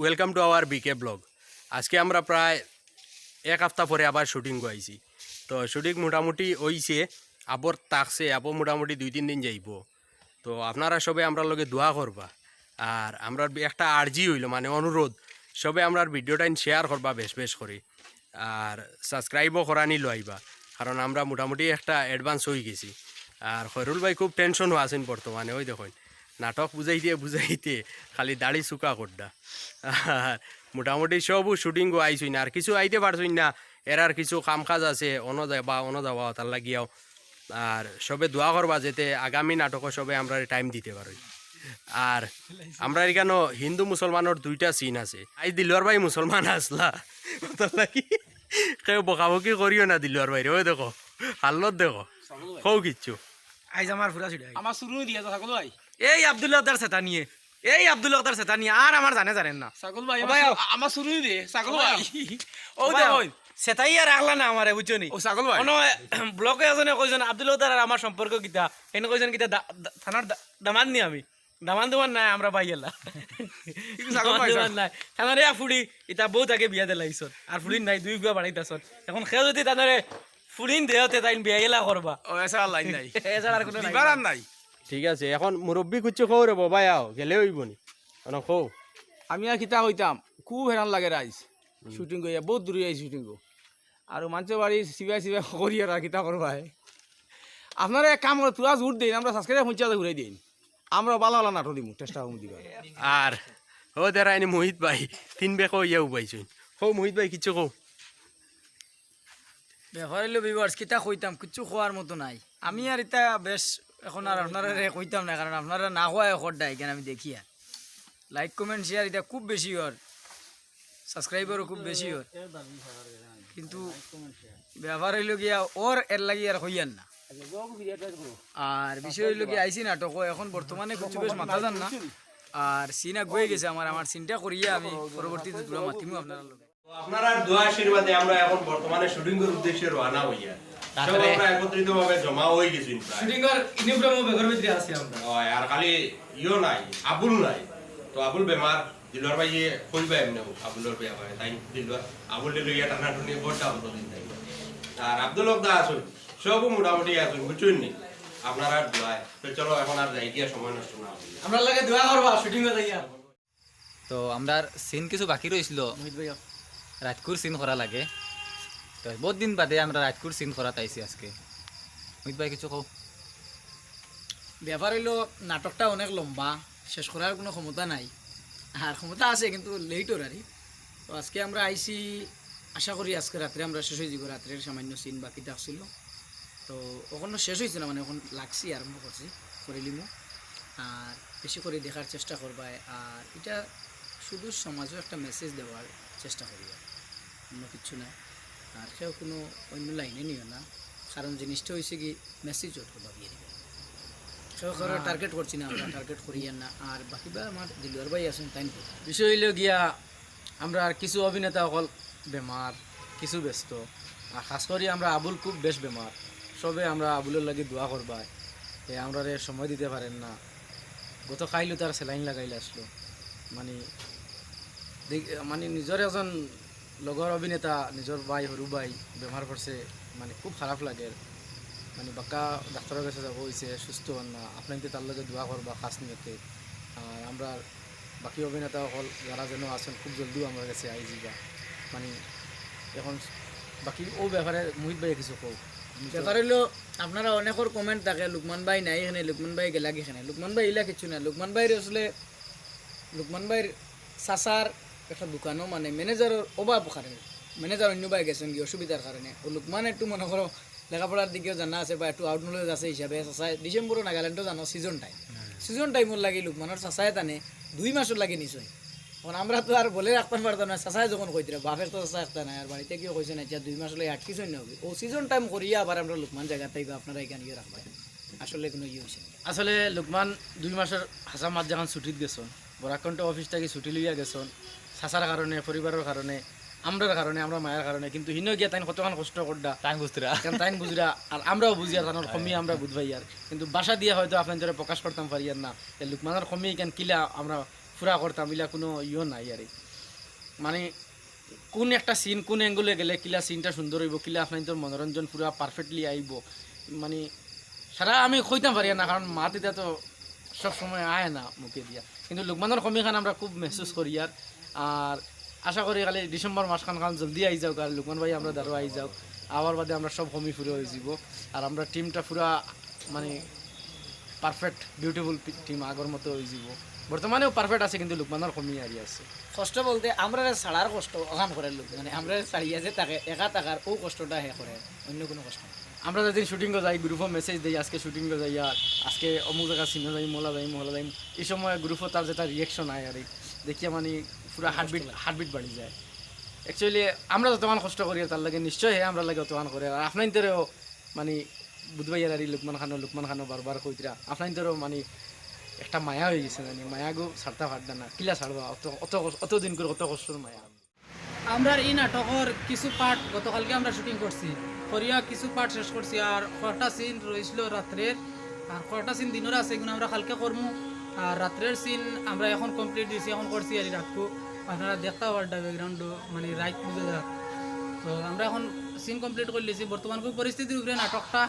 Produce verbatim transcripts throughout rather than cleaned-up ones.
Welcome to our বিকে ব্লগ। আজকে আমরা প্রায় এক হাপ্তা পরে আবার শুটিং আইছি। তো শুটিং মোটামুটি অইছে, আবর থাকছে, আবর মোটামুটি দুই তিন দিন যাইবো। তো আপনারা সবে আমরার লগে দোয়া করবা। আর আমরার বি-, একটা আর্জি অইলো, মানে অনুরোধ, সবে আমরার ভিডিওটাইন শেয়ার করবা বেশ বেশ করি। আর সাবস্ক্রাইবও করানি লইবা, কারণ আমরা মোটামুটি একটা অ্যাডভান্স অইগেছি। আর খয়রুল ভাই খুব টেনশনও আছইন বর্তমানে, ওই দেখইন নাটক বুঝাইতে বুঝাইতে খালি দাড়ি চুকা করডা। আর মোটামুটি সবও শুটিংও আইছইন, আর কিছু আইতে পারছইন না, এরার কিছু কাম কাজ আছে, অনো যাবা, অনো যাবা, তার লাগিয়াও। আর সবে দোয়া করবা যাতে আগামী নাটকো সবে আমরারে টাইম দিতে পারইন। আর আমরার ইখানো হিন্দু মুসলমানর দুইটা সিন আছে। আইজ দিলওয়ার ভাই মুসলমান আছলা, তার লাগি কেউ বকাবকি করিও না দিলওয়ার ভাইরে। ওই দেখো, হালত দেখো, কও কিচ্ছু। আইজ আমার ফুরা ছুটে আইজ। আমার শুরু দিয়া তো থাকলো ভাই। এই আব্দুল্লাহ দার সেতা নিয়ে, এই আব্দুল্লাহ দার সেতা নিয়ে আর আমার জানে জানেন না। ছাগল ভাই, ও আমার ভাই, শুরু-, আমার শুরু দে, ছাগল ও ভাই। ভাই। ও ও ভাই, দেখো। সেতাই আর রাখলা না আমারে, বুঝছো নি? ও ছাগল ভাই। অনো ব্লকে এজনে কইছইন আব্দুল্লাহ দার আর আমার সম্পর্ক কিতা? এনে কইছইন কিতা দা-, দা-, থানার দা-, দামান্দ নি আমি। দামান্দ দুমান্দ নাই, আমরা ভাই এলা। কিন্তু ছাগল দামান্দ ভাই, দুমান্দ ছাগল। নাই। থানারে এক ফুড়ি, ইতা বউত আগে বিয়া দিলাইছইন। আর ফুড়ি নাই, দুই গুয়া বাড়াইতাছইন। এখন কেউ যদি তানরে ফুড়িন দেও তে তাইন বিয়া এলা করবা। ও, এছাড়া লাইন নাই। এছাড়া আর কোনো লাইন দিবার আর নাই। নাই। ঠিক আছে, এখন মুরব্বি কুচ্ছু কও রে বাবা, আও, গেলে অইবো নি। মানে কও। আমি আর কিতা কইতাম, খুব হেরান লাগে রাইজ। হুম। শুটিং করিয়া, বউত দূরে আইছি শুটিং কো। আর মানষর বাড়ি সিবাই সিবাই করিয়া আর কিতা করবায়। আপনারা এক কাম করো, পুরা জোর দেইন, আমরা সাবস্ক্রাইব পঞ্চাশ হাজার ঘুরাই দেইন। আমরা ভালা ভালা নাটক দিমু, চেষ্টা করমু দিবার। আর ও দেরা এনে মোহিত ভাই, তিন বেকো ইয়া উবাইছইন। কও মোহিত ভাই, কিচ্ছু কও। ব্যাপার অইলো ভিউয়ার্স, কিতা কইতাম, কিচ্ছু কওয়ার মতো নাই। আমি আর ইতা বেশ এখন আর আপনারারে কইতাম না, কারণ আপনারা না কওয়ায় করডা, এখান আমি দেখিয়ার। লাইক, কমেন্ট, শেয়ার ইতা খুব বেশি অর, সাবস্ক্রাইবারও খুব বেশি অর, কিন্তু ব্যাপার অইলো গিয়া ওর এর লাগি আর কইয়ার না। আর বিষয় অইলো গিয়া আইছি নাটকো, এখন বর্তমানে কিচ্ছু বেশ মাতা যার না। আর সিন আগুয়াই গেছে আমার, আমার সিনটা করিয়া আমি পরবর্তীতে তুলা মাতিমু আপনারার লগে। তো আপনারার দোয়া আশীর্বাদে আমরা এখন বর্তমানে শুটিংর উদ্দেশ্যে রওনা অইয়ার। সব আমরা একত্রিতভাবে জমা অই গেছি প্রায়। শুটিংর ইউনিফর্মও ব্যাগর ভিতরে আছি আমরা। অয়, আর খালি ইয়ো নাই, আবুল নাই। তো আবুল বেমার, দিলওয়ার ভাইয়ে কইবা এমনে আবুলর ব্যাপারে, তাইন দিলওয়ার, আবুলরে লইয়া টানাটুনি করতা আবুল দিন তাই। আর আব্দুল হক দা আছইন, সবও মোটামুটি আছইন, বুঝছইন নি? আপনারার দোয়ায়। তো চলো এখন আর যাই গিয়া সময় নষ্ট না করি। আমরার লগে দোয়া করবা শুটিংও যাইয়া। তো আমরার সিন কিছু বাকি রইছিল। মোহিত ভাই, রাইতকুর সিন করা লাগে। তো বউত দিন বাদে আমরা রাইতকুর সিন করাত আইছি আজকে। মোহিত ভাই, কিছু কও। ব্যাপার অইলো, নাটকটা অনেক লম্বা, শেষ করার কোনো ক্ষমতা নাই। আর ক্ষমতা আছে, কিন্তু লেট অর আর কি। তো আজকে আমরা আইছি, আশা করি আজকে রাত্রে আমরা শেষ অই যাইবো। রাত্রের সামান্য সিন বাকি থাকছিল, তো অখনো শেষ অইছে না, মানে অখন লাগছি, আরম্ভ করছি, করিলিমু। আর বেশি করি দেখার চেষ্টা করবায়। আর ইটা শুধু সমাজও একটা মেসেজ দেওয়ার চেষ্টা করি, আর অন্য কিচ্ছু না। আর কেউ কোনো অন্য লাইনে নিও না, কারণ জিনিসটা অইছে কি, মেসেজ অত ভাবিয়ে নিবে। কেউ কারো হ্যাঁ। টার্গেট করছি না আমরা, টার্গেট করিয়ার না। আর বাকি বা আমার দিলওয়ার ভাই আছইন, তাইন কইবা। বিষয় অইলো গিয়া, আমরার কিছু অভিনেতা অকল বেমার, কিছু ব্যস্ত, আর খাস করি আমরার আবুল খুব বেশ বেমার। সবে আমরার আবুলর লাগি দোয়া করবায়, হে আমরারে সময় দিতে পারের না। গত কাইলও তার স্যালাইন লাগাইল আসলো, মানে দেখ-, মানে নিজর একজন লগর অভিনেতা, নিজর ভাই, হুরু ভাই বেমার পড়ছে, মানে খুব খারাপ লাগের। মানে বাক্কা ডাক্তরর গেছে যাওয়া অইছে, সুস্থ অর না। আপনাইন্তে তার লগে দোয়া করবা খাস নিয়তে। আর আমরার বাকি অভিনেতা অকল যারা যেন আছইন, খুব জলদি আমরার গেছে আই যিবা। মানে অখন বাকি অউ ব্যাপারে মোহিত ভাইয়ে কিছু কউক। ব্যাপার অইলো, আপনারা অনেকর কমেন্ট থাকে, "লুকমান ভাই নাই এখানে, লুকমান ভাই গেলা কিখানে?" লুকমান ভাই ইলা কিচ্ছু না। লুকমান ভাইর আসলে, লুকমান ভাইর চাচার একটা দোকানো মানে ম্যানেজারর অভাব কারণে, ম্যানেজার অন্য বায় গেছইন গি অসুবিধার কারণে। ও লুকমান একটু মনে করো লেখাপড়ার দিকেও জানা আছে বা একটু আউট নলেজ আছে হিসাবে চাচায় ডিসেম্বরো নাগাল্যান্ডও জানো সিজন টাইম। সিজন টাইমর লাগি লুকমানর চাচায় তানে দুই মাসর লাগি নিছইন। অখন আমরা তো আর বলে রাখতাম পারতাম না, চাচায় যখন কইতরা, বাপের তো চাচা একটা নাই, আর বাড়িত গিয়া কইছইন, "আচ্ছা, দুই মাস লাগি আটকিছইন না অবি।" ও সিজন টাইম করিয়া আবার আমরা লুকমান জাগাত আইবা, আপনারা এখান ইয়ে রাখবা। আসলে কোনো ইয়ে অইছে না। আসলে লুকমান দুই মাসর হাছা মাত যেখান ছুটিত গেছইন, বরাকণ্ঠ অফিস থাকি ছুটি লইয়া গেছইন, চাচার কারণে, পরিবারর কারণে, আমরার কারণে, আমরার মায়ার কারণে, কিন্তু হিনো গিয়া তাইন কতখান কষ্ট কররা। তাইন বুঝতরা। কেন তাইন বুঝরা, আর আমরাও বুঝিয়ার, তানর কমি আমরা বুঝ পাইয়ার। কিন্তু ভাষা দিয়া হয়তো আপনাইন্তরে প্রকাশ করতাম পারিয়ার না। এ লুকমানর কমি ইখান কিলা আমরা পুরা করতাম, ইলা কোনো ইয়ো নাই আর কি। মানে কোন একটা সিন কোন অ্যাঙ্গলে গেলে কিলা সিনটা সুন্দর অইবো, কিলা আপনাইনতর মনোরঞ্জন পুরা পারফেক্টলি আইবো। মানে সারা আমি কইতাম পারি না, কারণ মাত ইতা তো সব সময় আয় না মুখে দিয়া, কিন্তু লুকমানর কমিখান আমরা খুব মেহসুস করি। আর আর আশা করি খালি ডিসেম্বর মাসখান খান জলদি আই যাউক, আর লুকমান ভাই আমরার দ্বারো আই যাউক, আওয়ার বাদে আমরার সব কমি পুরা অইযিবো। আর আমরার টিমটা পুরা মানে পারফেক্ট বিউটিফুল টিম আগর মতো অইযিবো। বর্তমানেও পারফেক্ট আছে, কিন্তু লুকমানর কমি আরি আছে। কষ্ট বলতে আমরারে ছাড়ার কষ্ট অখান করের লুকমানে, আমরারে ছাড়িয়া যে থাকে একা থাকার অউ কষ্টটা হে করের, অইন্য কুনু কষ্ট না। আমরা যেদিন শুটিংও যাই, গ্রুপো মেসেজ দেই, আজকে শুটিংও যাইয়ার, আজকে অমুক জাগা সিনো যাইমু, অলা যাইমু, অলা যাইমু। ই সময় গ্রুপো তার যেটা রিয়াকশন আয় আর দেখিয়া মানে পুরা হার্টবিট হার্টবিট বাড়ি যায়। অ্যাকচুয়ালি আমরা যতখান কষ্ট করি তার লাগি, নিশ্চয় হে আমরার লাগি অতখান করের। আর আপনাইনতরেও মানে বুধ ভাইয়ার আর ই লুকমান খানো, লুকমান খানো বারবার কইতরা, আপনাইনতরেও মানে একটা মায়া অইগেছে, মানে মায়াগু ছাড়তা পারতা না, কিলা ছাড়বা, অত অত অত দিন করি অত কষ্টর মায়া। আমরার ই নাটকর কিছু পার্ট গতকালকে আমরা শুটিং করছি, করিয়া কিছু পার্ট শেষ করছি, আর কয়টা সিন রইছিল রাত্রের, আর কয়টা সিন দিনর আছে, ইগুন আমরা কালকে করমু। আর রাত্রের সিন আমরা এখন কমপ্লিট দিছি, এখন করছি আর রাতকু আপনারা দেখতা পারবা ব্যাকগ্রাউন্ডও মানে রাইত বুঝা যার। তো আমরা এখন সিন কমপ্লিট করিলিছি। বর্তমান খুব পরিস্থিতির উপরে নাটকটা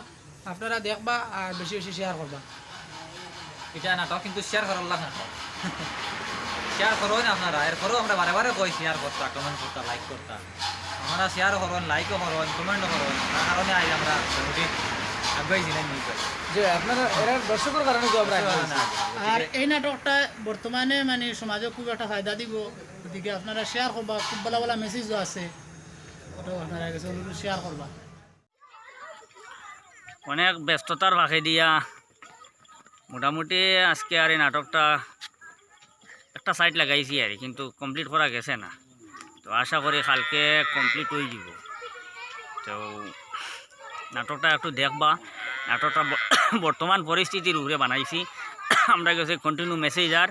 আপনারা দেখবা আর বেশি বেশি শেয়ার করবা। ইটা নাটক কিন্তু শেয়ার করার লাগ নাটক। শেয়ার করইন আপনারা, এরপরেও আমরা বারে বারে কই শেয়ার করতা, কমেন্ট করতা, লাইক করতা। আপনারা শেয়ার করইন, লাইকও করইন, কমেন্টও করইন, তার কারণে আইজ আমরা মোটামুটি আগুয়াইছি না নিউজ। যে আপনারা এরা দর্শকর কারণে তো আমরা আগুয়াইছি। আর এই নাটকটা বর্তমানে মানে সমাজে খুব একটা ফায়দা দিব, গতিকে আপনারা শেয়ার করবা, খুব ভালা ভালা মেসেজও আছে, তো আপনারা গেছে অনুরোধ শেয়ার করবা। অনেক ব্যস্ততার ফাঁকে দিয়া মোটামুটি আজকে আর এই নাটকটা একটা সাইড লাগাইছি আর, কিন্তু কমপ্লিট করা গেছে না। তো আশা করি কালকে কমপ্লিট অইযিবো। তো নাটকটা একটু দেখবা, নাটকটা ব- বর্তমান পরিস্থিতির উপরে বানাইছি। আমরা গেছে কন্টিনিউ মেসেজ আর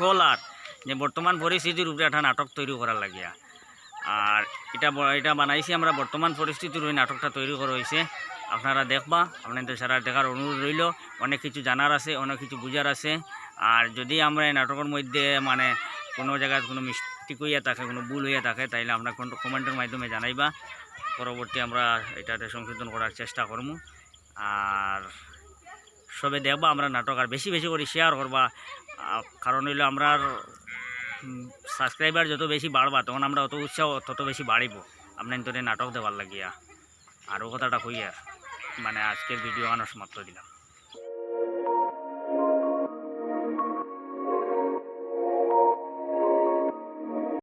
কল আর যে বর্তমান পরিস্থিতির উপরে একটা নাটক তৈরি করার লাগিয়া। আর ইটা ব- ইটা বানাইছি আমরা বর্তমান পরিস্থিতির উপরে নাটকটা তৈরি করা অইছে। আপনারা দেখবা, আপনাইনতর সারার দেখার অনুরোধ রইলো। অনেক কিছু জানার আছে, অনেক কিছু বুঝার আছে। আর যদি আমরা এই নাটকর মধ্যে মানে কুনু জাগাত কুনু মিস্টেক অইয়া থাকে, কুনু ভুল অইয়া থাকে, তাইলে আপনারা কমেন্টর মাধ্যমে জানাইবা। পরবর্তী আমরা ইটাতে সংশোধন করার চেষ্টা করমু। আর সবে দেখবা আমরার নাটক, আর বেশি বেশি করি শেয়ার করবা। আহ, কারণ অইলো আমরার সাবস্ক্রাইবার যত বেশি বাড়বা, তখন আমরা অত উৎসাহ তত বেশি বাড়িবো আপনাইনতরে নাটক দেওয়ার লাগিয়া। আর অউ কথাটা কইয়া মানে আজকের ভিডিও এখানো সমাপ্ত দিলাম।